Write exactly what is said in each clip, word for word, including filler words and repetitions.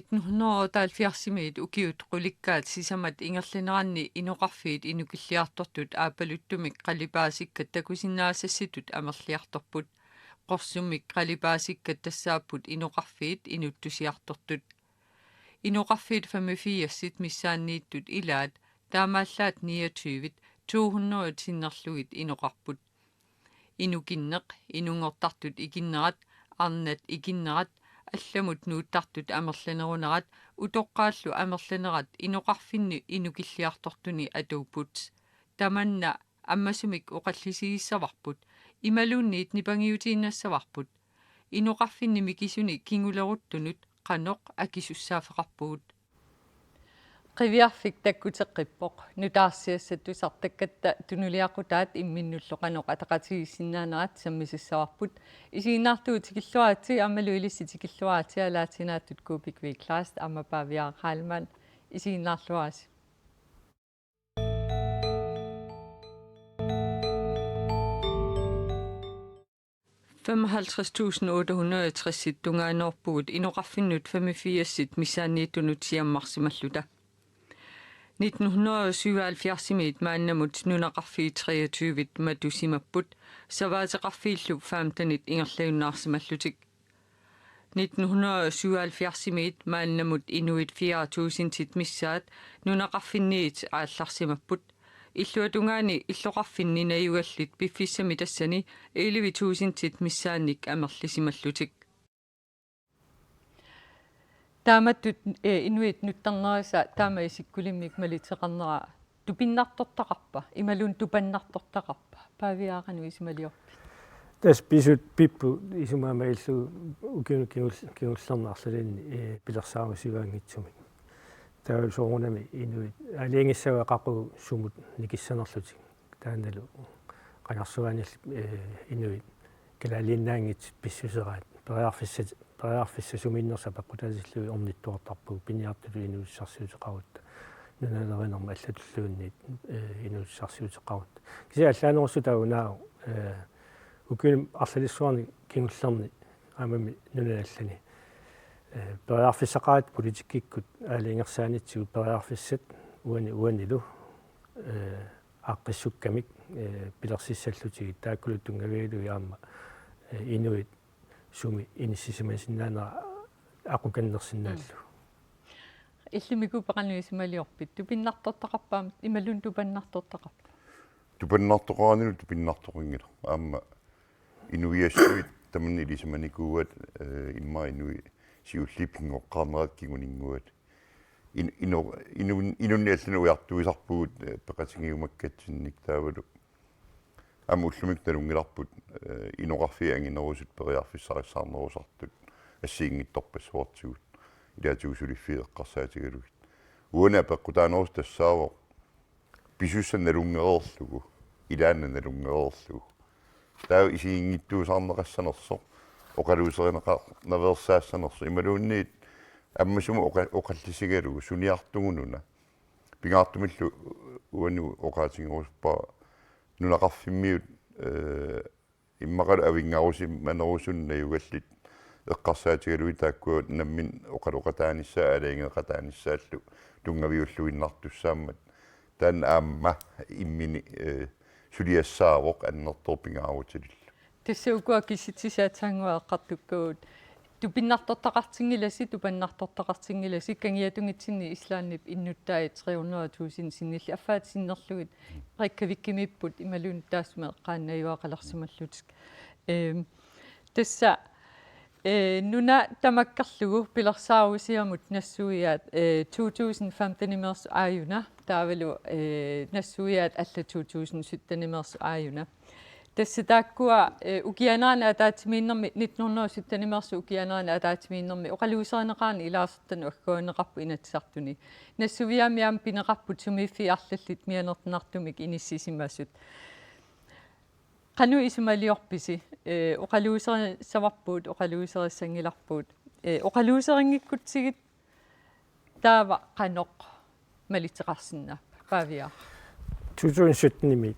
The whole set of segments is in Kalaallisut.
Nitten hundrede og otteoghalvfjerdsimiit ukiut qulikkaat sisamat ingerlaneranni inoqarfiit inukilliartortut aappaluttumik qalipaasikkat takusinnaasassitut amerliartorput. Qorsummik qalipaasikkat tassaapput inoqarfiit inuttusiartortut. Inoqarfiit femogfirsit missaanniittut ilaat, taamaallaat niogtyvit, to hundrede sinnerlugit inoqarput. Inukinneq, inunngortartut ikinnerat, arnat ikinnerat, allamut nuuttartut amerlanerunerat, utoqqaallu amerlanerat inoqarfinni inukilliartortuni atuupput. Tamanna ammasumik oqallisigissavarput, imaluunniit nipangiutiinnassavarput. Inoqarfinni mikisuni kinguleruttunut qanoq akisussaaffeqarpugut. Qiviarfik takkuteqqippoq, nutaarsiassat tusartakkatta tunuliaqutaat imminnullu qanoq ataqatigiissinnaanerat sammisassavarput. Isiginnaartuutit tikilluaritsi aammalu ilissi tikilluaritsi, alaatsinaatut Kuupik Viklast aamma Paaviaaq Heilmann, isiginnaarluarisi. Femoghalvtreds tusind otte hundrede og tres tungaanoorpugut inoqarfinnut femogfirsit missaanniittunut siammarsimalluta. Nitten hundrede og syvoghalvfjerdsimiit maannamut nunaqarfiit treogtyvit matusimapput, savaateqarfiillu femtenit ingerlajunnaarsimallutik. Nitten hundrede og syvoghalvfjerdsimiit maannamut inuit fire tusindit missaat nunaqarfinniit aallarsimapput. Illuatungaani illoqarfinni najugallit piffissami tassani elleve tusindit missaannik amerlisimallutik. Taamatut, eh, inuit nuttarnerisa taama isikkulimmik maliteqarnera tupinnartortaqarpa, imaluunniit tupannartortaqarpa? Paaviaaq, qanoq isumaliorpit? Tassa pisut pipput isumaga illu ukiuni kingul-, kingullerni arlalinni, eh, pilersaarusiuaanngitsumik. Taava soorunami inuit aalajangissavaat qaqugu sumut nikissanerlutik. Taannalu qangarsuaanillu, eh, inuit kalaaliinnaanngitsut pissuseraat. Periarfissat, periarfissat sumiinnersut apeqqutaatillugit ornittuartarpagut, piniartutut inuussutissarsiuteqarutta. Nunalerinermut allatulluunniit, eh, inuussutissarsiuteqarutta. Kisianni allaanerussutaa unaavoq, eh, ukiuni arlalissuarni kingullerni aammami nunani allani, eh, periarfissaqaratta politikkikkut aalajangersaanitsigut periarfissat uani uanilu, eh, aaqqissukkamik, eh, pilersissallutigit taakkulu tunngavigalugit aamma, eh, inuit sumi inissisimasinnaanera aqukannersinnaallugu. Mm. Illimmi Kuupik, qanoq isumaliorpit? Tupinnartortaqarpa imaluunniit tupannartortaqarpa? Tupannartoqaranilu tupinnartoqanngilaq. Aamma inuiassuit tamanna ilisimanikuuaat, eh, immaqa inuit siulliit pinngoqqaarnerat kinguninnguat. In-, ino-, inun-, inunnik allanut ujartuisarpugut, eh, peqatigiumakkatsinnik taavalu. Aamma ullumikkut nalunngilarput, eh, inoqarfiit anginerusut periarfissarissaarnerusartut assigiinngitsorpassuartigut. Ilaatigut suliffiit eqqarsaatigalugit. Uani apeqqutaanerusoq tassaavoq pisussaq nalunngereerlugu, ilaanni nalunngereerlugu. Taava isiginngitsuusaarneqassanersoq, oqaluuserineqarnaveersaassanersoq, imaluunniit ammasumut oqa-, oqallisigalugu suniartugununa. Pingaartumillu uani oqaatigerusuppara nunaqarfimmiut, eh, immaqalu avinngarusimanerusunneq najugallit eqqarsaatigalugit taakkua namminneq oqaloqataanissaat aalajangeeqataanissaallu tunngaviulluinnartussaammat. Taanna aamma immini, eh, suliassaavoq annertooq pingaarutilillu. Tassa ukua kisitsisit aatsaannguaq eqqartukkagut. Tupinnartortaqartinngilasi, tupannartortaqartinngilasi, kangiatungitsinni Islandip innuttaat tre hundrede tusind sinnillit, affaat sinnerlugit Reykjavikimiipput imaluunniit taassuma eqqaani najugaqalersimallutik. Ehm, tassa, eh, nuna tamakkerlugu pilersaarusiamut nassuiaat, eh, to tusind femtenimeersoq aajuna, taavalu, eh, nassuiaat allat to tusind syttenimeersoq aajuna. Tassa taakkua, eh, ukianerani ataatsimiinnermi, nitten hundrede syttenimeersoq ukianerani ataatsimiinnermi oqaluuserineqarani ilaasortanut agguaanneqarpoq Inatsisartuni. Nassuiaammi aamma pineqarput sumiiffiit arlallit mianernertumik inissisimasut. Qanoq isumaliorpisi, eh, oqaluuserissavarput, oqaluuserissanngilarput, eh, oqaluuserinngikkutsigit taava qanoq maliteqarsinnaappat, Paaviaaq? To tusind syttenimiit.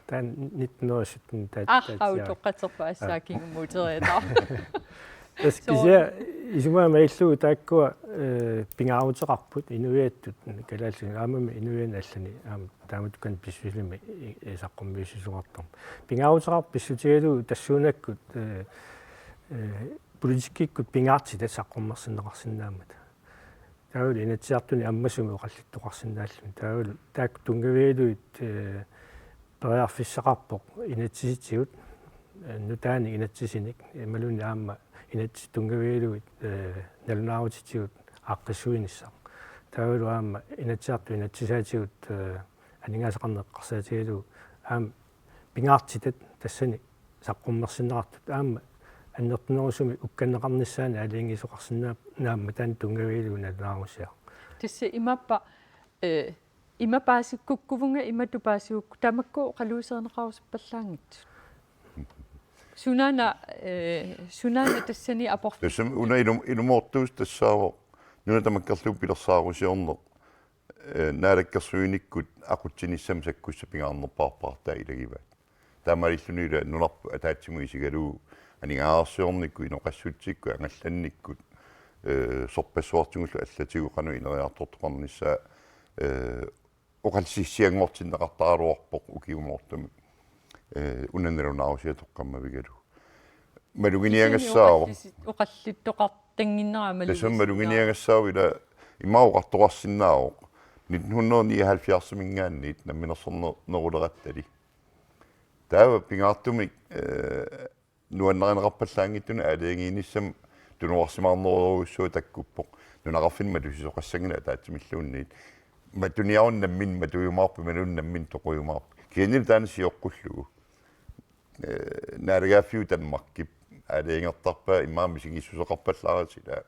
Taanna nitten hundrede sytten taa-, Ah, taatiaa. Au, toqqaterpa assaa kingummuuteriataa. Tassa Soo. Kisianni Isumaqarpunga illu taakkua, eh, pingaaruteqarput inuiattut kalaallisut aammami inuiannut allani aamma taamatut kan pissusimi i-, i-, saqqummiussisoqartarmat. Pingaaruteqarpoq pissutigalugu tassuunakkut, eh, eh, politikkikkut pingaartitat saqqummersinneqarsinnaammata. Taavalu Inatsisartuni ammasumik oqallittoqarsinnaalluni. Taavalu taakku tunngavigalugit, eh, periarfissaqarpoq inatsisitigut, eh, nutaanik inatsisinik, imaluunniit aamma inatsit tunngavigalugit, eh, nalunaarutitigut aaqqissuinissaq. Taavalu aamma Inatsisartut inatsisaatigut, eh, aningaasaqarneq eqqarsaatigalugu aamma pingaartitat tassani saqqummersinneqartut aamma annertunerusumik ukkanneqarnissaannik aalajangiisoqarsinnaammat taanna tunngavigalugu nalunaarusiaq. Tassa imaappa, eh, ima paasikkukkuuvunga imatut paasigukku tamakku oqaluuserineqarusuppallaanngitsut. Sunaana, eh, sunaana tassani aporfi. Tassami una ilum-, ilumoortuusoq tassaavoq nuna tamakkerlugu pilersaarusiorneq, eh, naalakkersuinikkut aqutsinissamut sakkussat pingaarnerpaarpaartaa ilagivaat. Taamaalilluni ila nunarput ataatsimut isigalugu aningaasarsiornikkut, inoqassutsikkut, angallannikkut, eh, sorpassuartigullu allatigut qanoq ineriartortoqarnissaa, eh, oqallisissianngortinneqartaraluarpoq ukiumoortumik. Eh, una nalunaarusiaq toqqammavigalugu. Maluginiagassaavoq. Kisianni oqallis-, oqallittoqartannginnera. Tassami maluginiagassaavoq ila ima oqartoqarsinnaavoq. Nitten hundrede nioghalvfjerdsimiingaanniit namminersornerulerattali. Taava pingaartumik, eh, nuannarineqarpallaanngitsunik aalajangiinissamut tunuarsimaarnerujussuaq takkuppoq. Nunaqarfinni matusisoqassanngilaq ataatsimilluunniit. Matuniaruni nammineq matujumaarpoq, imaluunniit nammineq toqujumaarpoq. Kisiannili taanna sioqqullugu. Eh, naalagaaffiup Danmarkip aalajangertarpaa immaqa misigissuseqarpallaarpaa ila.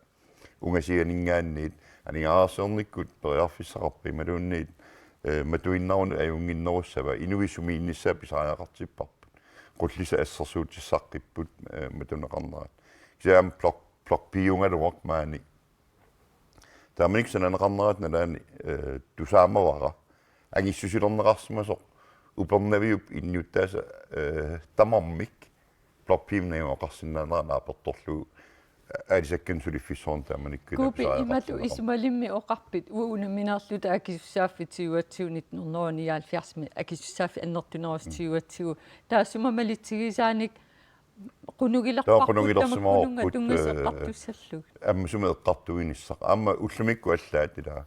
Ungasianiingaanniit aningaasarsiornikkut periarfissaqarpat imaluunniit, eh, matuinnarunut ajunnginnerussava inuit sumiinnissaat pisariaqartipparput. Qullisat assersuutissaqqipput, eh, matuneqarnerat. Kisianni aamma blok-, blokpiugaluaq maani. Taamanikkut sananeqarnerata nalaani, eh, tusaamavara. Angissusilerneqarsimasoq Upernaviup innuttaasa, eh, tamarmik blokpiimik najugaqarsinnaanera naapertorlugu aalisakkanik suliffissuarnik taamanikkut. Kuupi, imalu isumalimmi oqarpit, uagut unamminerluta akisussaaffik tyve tyve nitten hundrede nioghalvfjerdsimi, akisussaaffik annertunerusoq tyve tyve. Taassuma malitsigisaanik qunugilerparput. Taava qunugilersimavarput, tamakkununnga tunngasut, eh, eqqartussallugit. Ammasumik eqqartuinissaq. Aamma ullumikkut allaat ila,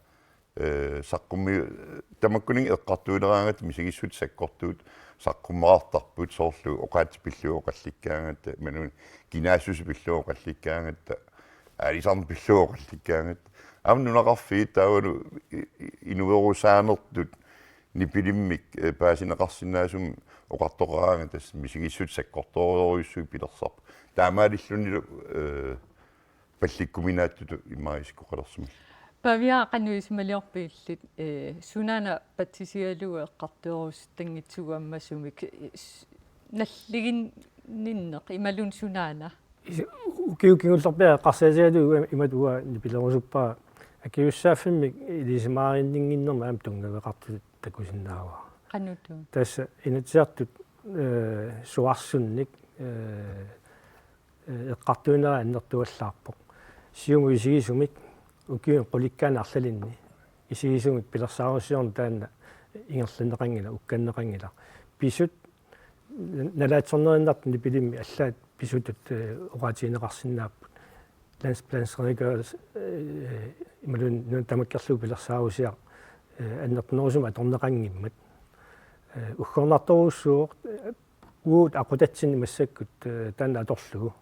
eh, saqqummi-, tamakkuninnga eqqartuileraangatta misigissutsit sakkortuut saqqummertarput soorlu oqaatsit pillugu oqallikkaangatta, imaluunniit kinaassuseq pillugu oqallikkaangatta, aalisarneq pillugu oqallikkaangatta. Aamma nunaqarfiit taavalu i-, i-, inuerusaanertut nipilimmik, eh, paasineqarsinnaasumik oqartoqaraangat tassa misigissutsit sakkortoorujussuit pilersarput. Taamaalillunilu, eh, pallikkuminaatsutut immaqa isikkoqalersimallugit. Pavia, qanoq isumaliorpit illit, eh, sunaana patsisigalugu eqqartuerusuttanngitsugut ammasumik, eh, s-, nalliginninneq imaluunniit sunaana? Is-, ukiut kingullerpiaq eqqarsaatigalugu imatut uanga nipilerusuppara akisussaaffimmik ilisimaariinninnginnermik aamma tunngaveqartutut takusinnaavara. Qanoq? Tassa Inatsisartut, eh, suarsunnik, eh, eh, eqqartuinerat annertuallaarpoq. Siumut isigisumik ukiuni qulikkaani arlalinni isigisumik pilersaarusiorneq taanna ingerlanneqanngilaq, ukkanneqanngilaq. Pisut nalaatsornerinnartut nipilimmik allaat pisutut, eh, oqaatigineqarsinnaapput. Lands-, landsredegørelse, eh, imaluunniit nuna tamakkerlugu pilersaarusiaq, eh, annertunerusumik atorneqanngimmat. Eh, uggornartorujussuuvoq, eh, uagut aqutatsinni massakkut, eh, taanna atorlugu.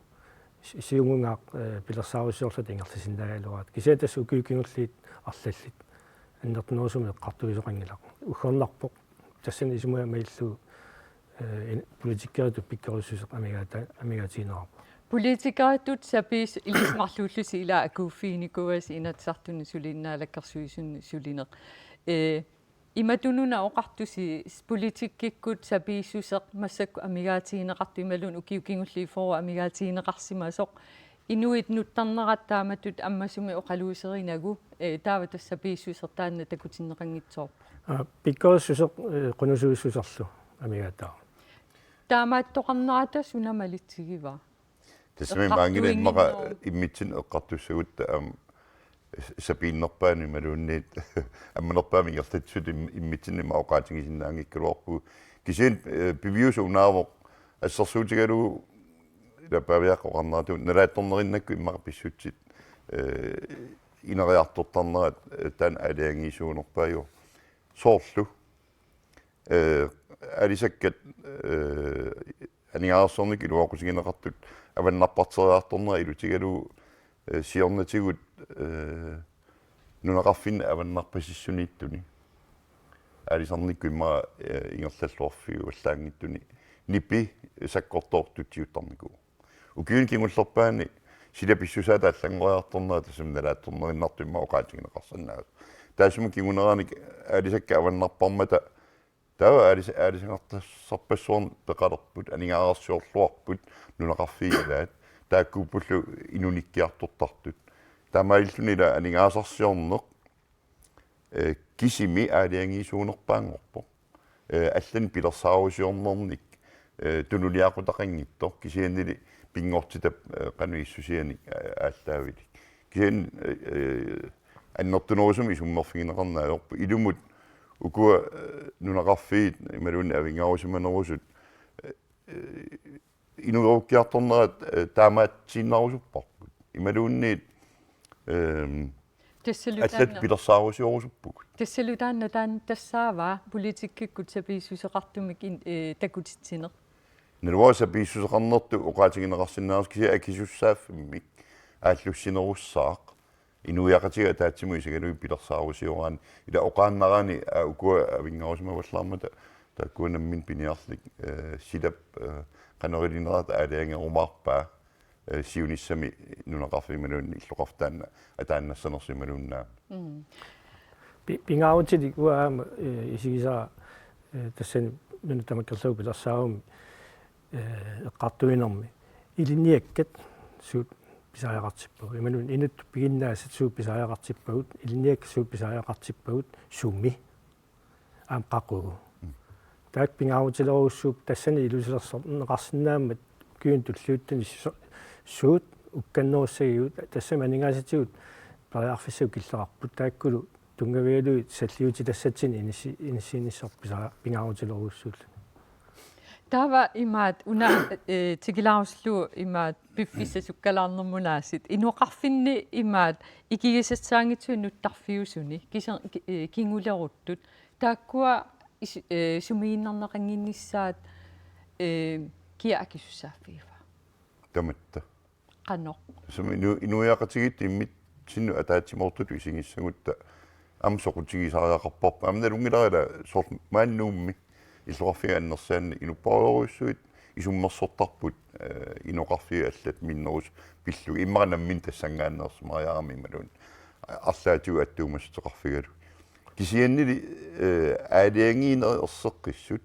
Si-, siumungaaq, eh, pilersaarusiorluta ingerlasinnaagaluaratta. Kisianni tassa ukiut kingulliit arlallit annertunerusumik eqqartuisoqanngilaq. Uggornarpoq. Tassani isumaga malillugu, eh, in-, politikeritut pikkorissuseq amigaata-, amigaatigineqarpoq. Politikeritut sapiis-, ilisimarluullusi ila akuuffiginikuuasi Inatsisartuni sulineq, Naalakkersuisuni sulineq. Eh, imatut-una oqartusi s-, politikkikkut sapiissuseq massakkut amigaatigineqartoq imaluunniit ukiut kingulliit fyrre amigaatigineqarsimasoq. Inuit nuttarnerat taamatut ammasumik oqaluuserinagu, eh, taava tassa sapiissuseq taanna takutinneqanngitsoorpoq. Aa, pikkorissuseq, eh, qunusuissuserlu amigaataavoq. Taamaattoqarnerata suna malitsigivaa? Tassami maanngilaq immaqa immitsin eqqartussagutta aamma sapiinnerpaani imaluunniit ammanerpaamik ingerlatsisut im-, immitsinni immaqa oqaatigisinnaanngikkaluarpugut. Kisianni, eh, piviusoq unaavoq assersuutigalugu ila Paaviaqqap oqarneratut nalaatsornerinnakkut immaqa pissutsit, eh, ineriartortarnerat, eh, taanna aalajangiisuunerpaajuvoq. Soorlu eh, aalisakkat, eh, aningaasarsiornikkut iluaqutigineqartut avannarparteriartornerat ilutigalugu, eh, siornatigut, eh, nunaqarfinni avannarpasissuniittuni. Aalisarnikkut immaqa, eh, ingerlalluarfiuallaanngitsuni. Nipi sakkortoortutsiuttarnikuuvoq. Ukiuni kingullerpaani sila pissusaata allanngoriartornera tassami nalaatsornerinnartumik immaqa oqaatigineqarsinnaavoq. Taassuma kinguneranik aalisakkat avannarparmata taava aalis-, aalisagartassarpassuarnik peqalerput, aningaasarsiorluarput, nunaqarfiit ilaat, taakkuuppullu inunikkiartortartut. Taamaalilluni ila aningaasarsiorneq, eh, kisimi aalajangiisuunerpaanngorpoq. Eh, allanik pilersaarusiornernik, eh, tunuliaqutaqanngitsoq, kisiannili pinngortitap, eh, qanoq issusianik, eh, aallaavilik. Kisianni, eh, eh, annertunerusumik isummerfigineqarneq ajorpoq. Ilumut ukua, eh, nunaqarfiit imaluunniit avinngarusimanerusut, eh, eh, inuerukkiartornerat, eh, taamaatsiinnarusupparput. Imaluunniit, ehm, tassalu allat taanna pilersaarusiorusuppugut. Tassalu taanna taanna tassaava politikkikkut sapiissuseqartumik in-, eh, takutitsineq. Naluara sapiissuseqarnertut oqaatigineqarsinnaasoq kisianni akisussaaffimmik aallussinerussaaq. Inuiaqatigiit ataatsimut isigalugit pilersaarusioraanni ila oqaannaraanni, aa, ukua avinngarusimavallaarmata taakkua namminneq piniarlik, eh, silap, eh, qanoq ilinerata aalajangerumaarpaa, eh, siunissami nunaqarfimmiluunniit illoqarfik taanna ataannassanersoq imaluunniit aamma. Mm. Pi-, pingaarutilik uanga aamma, eh, isigisara, eh, tassani nunat tamakkerlugu pilersaarummi, eh, eqqartuinermi. Ilinniakkat suut pisariaqartippagut. Imaluunniit inuttut piginnaasat suut pisariaqartippagut. Ilinniakkat suut pisariaqartippagut sumi. Aamma qaqugu. Mm. Taakku pingaarutilerujussuupput tassani ilusilersorneqarsinnaammat ukiuni tulliuttuni su-, suut ukkannerussagigut tassami aningaasatigut periarfissat killeqarput taakkulu tunngavigalugit salliutitassatsinnut inissi-, inissiinissarput pisa-, pingaarutilerujussuulluni. Taava imaat una, eh, tikilaarusullugu imaat piffissaq sukkalaarnermut aasiit. Inoqarfinni imaat ikigisassaanngitsut nuttarfiusuni, kise-, ki-, eh, kinguleruttut. Taakkua is-, eh, sumiginnarneqannginnissaat, eh, kia akisussaaffigiva? Tamatta. Qanoq. Sumi inu-, inuiaqatigiit immitsinnut ataatsimoortutut isigissagutta aamma soqutigisariaqarparput. Aamma nalunngilara soorlu maani Nuummi illoqarfiup annersaanni inuppassuarujussuit isummersortarput, eh, inoqarfiit allat minnerusut pillugit. Immaqa nammineq tassanngaanneersimariarami imaluunniit arlaatigut attuumassuteqarfigalugit. Kisiannili, eh, aalajangiinerit erseqqissut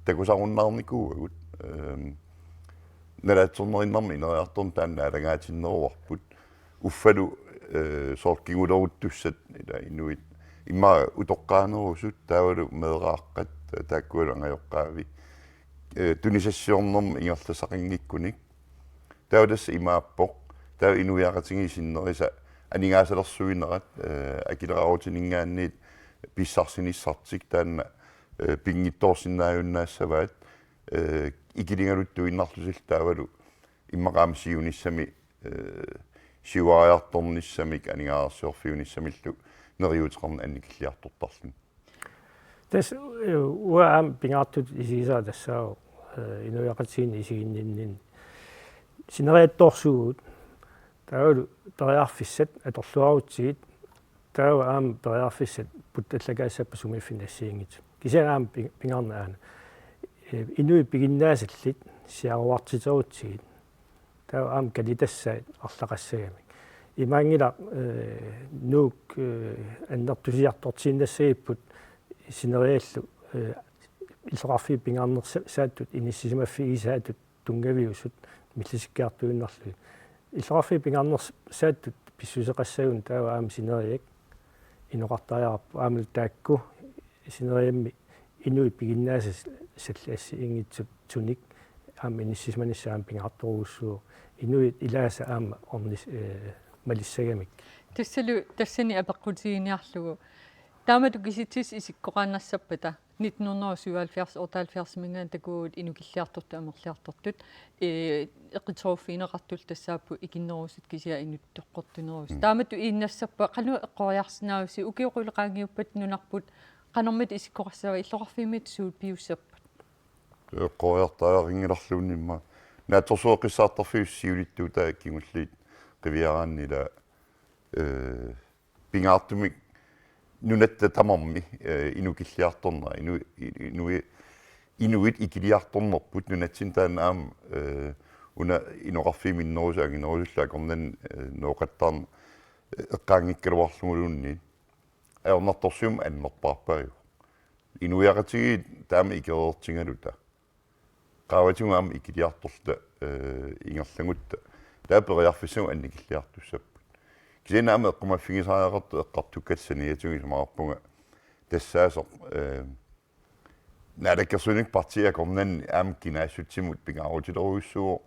takusarunnaarnikuuagut, ehm, nalaatsornerinnarmik ineriartorneq taanna naalagaatinneruarput. Uffalu, eh, soorlu kinguleruttussat ila inuit immaqa utoqqaanerusut taavalu meeraaqqat taakkualu angajoqqaavi. Eh, tunisassiornermik ingerlasaqanngikkunik. Taava tassa imaappoq, taava inuiaqatigiit sinnerisa aningaasalersuinerat, eh, akileraarutininngaanniit pissarsinissartik taanna, eh, pinngitsoorsinnaajunnassavaat, eh, ikiligaluttuinnarlutillu taavalu immaqa aamma siunissami, eh, siuariartornissamik aningaasarsiorfiunissamillu neriuuteqarneq annikilliartortarluni. Tassa, eh, uanga aamma pingaartutut isigisara tassaavoq, eh, inuiaqatigiinni isiginninninni. Sineriattoorsuuvugut, taavalu periarfissat atorluarutsigit, taava aamma periarfissat puttallakaassappat sumiiffinni assigiinngitsut. Kisianni aamma pi-, pingaarneq aana. Eh, inuit piginnaasallit siaruartiterutsigit. Taava aamma kalitassaat arlaqassagamik. Imaanngilaq, eh, Nuuk, eh, annertusiartortiinnassagipput sineriallu, eh, illoqarfiit pingaarnersa-, saattut inissisimaffigisaatut tunngaviusut millisikkiartuinnarlugit. Illoqarfiit pingaarnersaattut pissuseqassagunik taava aamma sineriak inoqartariaqarpoq aammalu taakku sineriammi inuit piginnaasallit assigiinngitsunik aamma inissisimanissaq aamma pingaartorujussuuvoq, inuit ilaasa aamma ornis-, eh, malissagamik. Tassalu tassani apeqqutiginiarlugu. Taamatut kisitsisit isikkoqaannassappata nitten hundrede og syvoghalvfjerds otteoghalvfjerdsimiingaanniit takuagut inukilliartortut amerliartortut, eh, eqiteruffigineqartullu tassaapput ikinnerusut kisianni inuttoqqortunerusut. Mm. Taamatut iinnassappat qanoq eqqoriarsinnaavusi, ukiut qulleqaanngiuppata nunarput qanormita isikkoqassava, illoqarfimmiit suut piussappat? Eqqoriartariaqanngilarluunniit immaqa naatsorsueqqissaartarfiup siulittuutaa kingulliit qiviaraanni ila, eh, pingaartumik nunatta tamarmi, eh, inukilliartornera, inu-, inu-, inuit ikiliartornerput nunatsinni taanna aamma, eh, una inoqarfiit minnerusut anginerusullu akornanni, eh, nooqattaarneq, eh, eqqaanngikkaluarluguluunniit. Ajornartorsiut annerpaarpaajuvoq. Inuiaqatigiit taama ikereertigaluta. Qaavatigut aamma ikiliartorluta, eh, ingerlagutta. Taava periarfissagut annikilliartussapput. Kisianni aamma eqqumaffigisariaqartoq eqqartukkatta saniatigut isumaqarpunga tassaasoq, eh, Naalakkersuinermi partiit akornanni aamma kinaassutsimut pingaarutilerujussuuvoq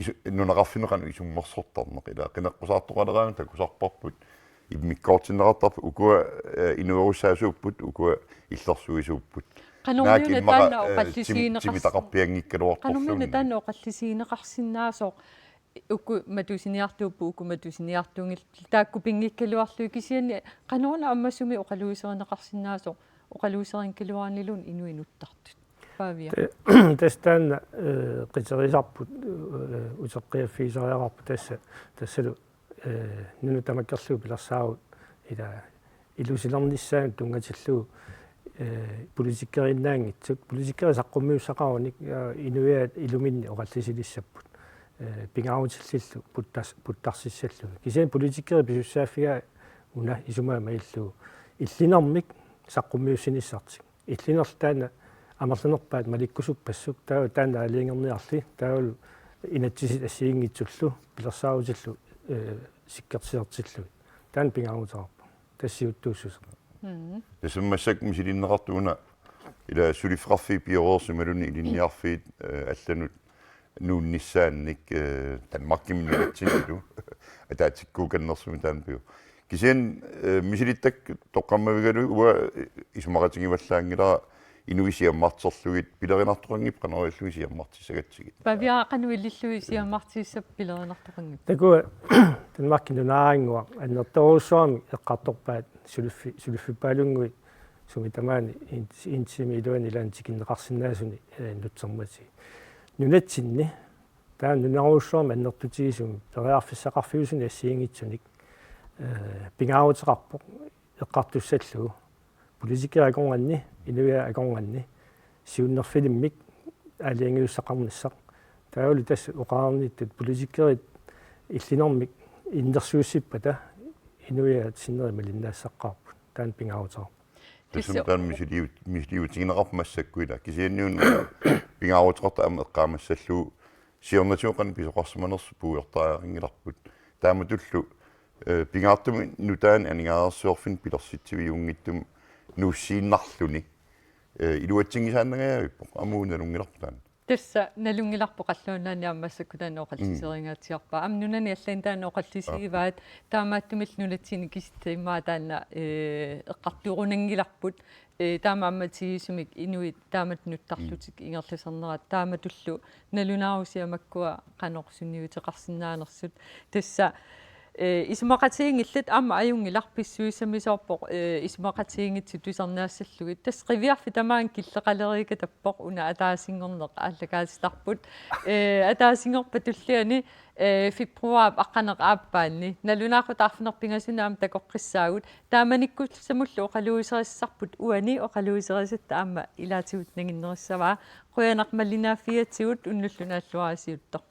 isu-, nunaqarfinni qanoq isummersortarneq, ila qineqqusaartoqaleraangat takusarparput, immikkoortinneqartarput, ukua, eh, inuerussaasuupput, ukua illersuisuupput. Qanormiuna taanna oqallisigineqars-, qanormiuna taanna oqallisigineqarsinnaasoq, uku matusiniartuupput, uku matusiniartuunngillat, taakku pinngikkaluarlugit, kisianni qanoruna ammasumik oqaluuserineqarsinnaasoq, oqaluuserinngilaarniluunniit inuit nuttartut. Pavia. Te-, tassa taanna, eh, qiterisarput, eh, uteqqiaffigisariaqarpoq tassa, tassalu, eh, nunat tamakkerlugu pilersaarutit ila ilusilernissaannut tunngatillugu, eh, politikeriinnaanngitsut, politikerit saqqummiussaqarunik, eh, inuiaat iluminni oqallisilissapput, eh, pingaarutillillu puttars-, puttarsissallugit. Kisianni politikerit pisussaaffigaat una isumaga malillugu illinermik saqqummiussinissartik. Illinerlu taanna amerlanerpaat malikkusuppassuk, taava taanna aalajangerniarli, taavalu inatsisit assigiinngitsullu pilersaarutillu, eh, sikkertisertillugit. Taanna pingaaruteqarpoq. Tassa siuttuussuseq. Mm. Tassami massakkut misilinneqartoq una ila suliffeqarfiit pioreersut imaluunniit ilinniarfiit, eh, allanut nuunnissaannik, eh, Danmarkimi nunatsinnilu ataatsikkuukannersumik taanna pivoq. Kisianni, eh, misilittakkat toqqammavigalugu uanga isumaqatigivallaanngilara inuit siammarterlugit, pilerinartoqanngippat qanoq ilillugit siammartissagatsigit? Pavia, qanoq ilillugit siammartissappat pilerinartoqanngippat? Takuuk Danmarkip nunaaraannguaq annertoorujussuarmik eqqartorpaat suliffi-, suliffippaalunnguit sumi tamaani in-, intimi iluani ilaanni tikinneqarsinnaasuni, eh, nutsermatigut. Nunatsinni taanna nunarujussuarmik annertutigisumik periarfissaqarfiusuni assigiinngitsunik, eh, pingaaruteqarpoq eqqartussallugu. Politikerit akornanni, inuiaat akornanni, siunnerfilimmik aalajangiussaqarnissaq. Taavalu tassa oqarnittut politikerit illinermik innersuussippata inuiaat sinneri malinnaassaqqaarput. Taanna pingaaruteqarpoq. Tassami taanna misiliu-, misiliutigineqarpoq massakkut ila. Kisianni una pingaaruteqartoq aamma eqqaamassallugu siornatigut qanoq pisoqarsimanersut puigortariaqanngilarput. Taamatullu, eh, pingaartumik nutaanik aningaasarsiorfinnut pilersitsiviunngitsumik nuussiinnarluni, eh, iluatsinngisaannangajavippoq, aamma uagut nalunngilarput taanna. Tassa nalunngilarput, qallunaanni aamma massakkut taanna oqalliseringaatsiarpaa. Aamma nunani allani taanna oqallisigivaat, taamaattumillu nunatsinni kisitsisit immaqa taanna, eh, eqqartuunanngilarput. Eh, taamaammat tigisumik inuit taamatut nuttarlutik ingerlasarnerat taamatullu nalunaarusiaq makkua qanoq sunniuteqarsinnaanersut. Tassa, eh, isumaqatiginngillat, aamma ajunngilaq, pissusissamisoorpoq, eh, isumaqatiginngitsut tusarnaassallugit. Tassa qiviarfik tamaanga killeqaleriikatappoq, una ataasinngorneq aallakaatitarput. Eh, ataasinngorpat tulliani, eh, februaarip aqqaneq-aappaanni. Nalunaaqutaq arfineq-pingasuni aamma takoqqissaagut. Taamanikkussamullu oqaluuserissarput uani, oqaluuserisatta aamma ilaatigut nanginnerissavaa. Qujanaq malinnaaffigigatsigut, unnullu naalluarisiuttoq.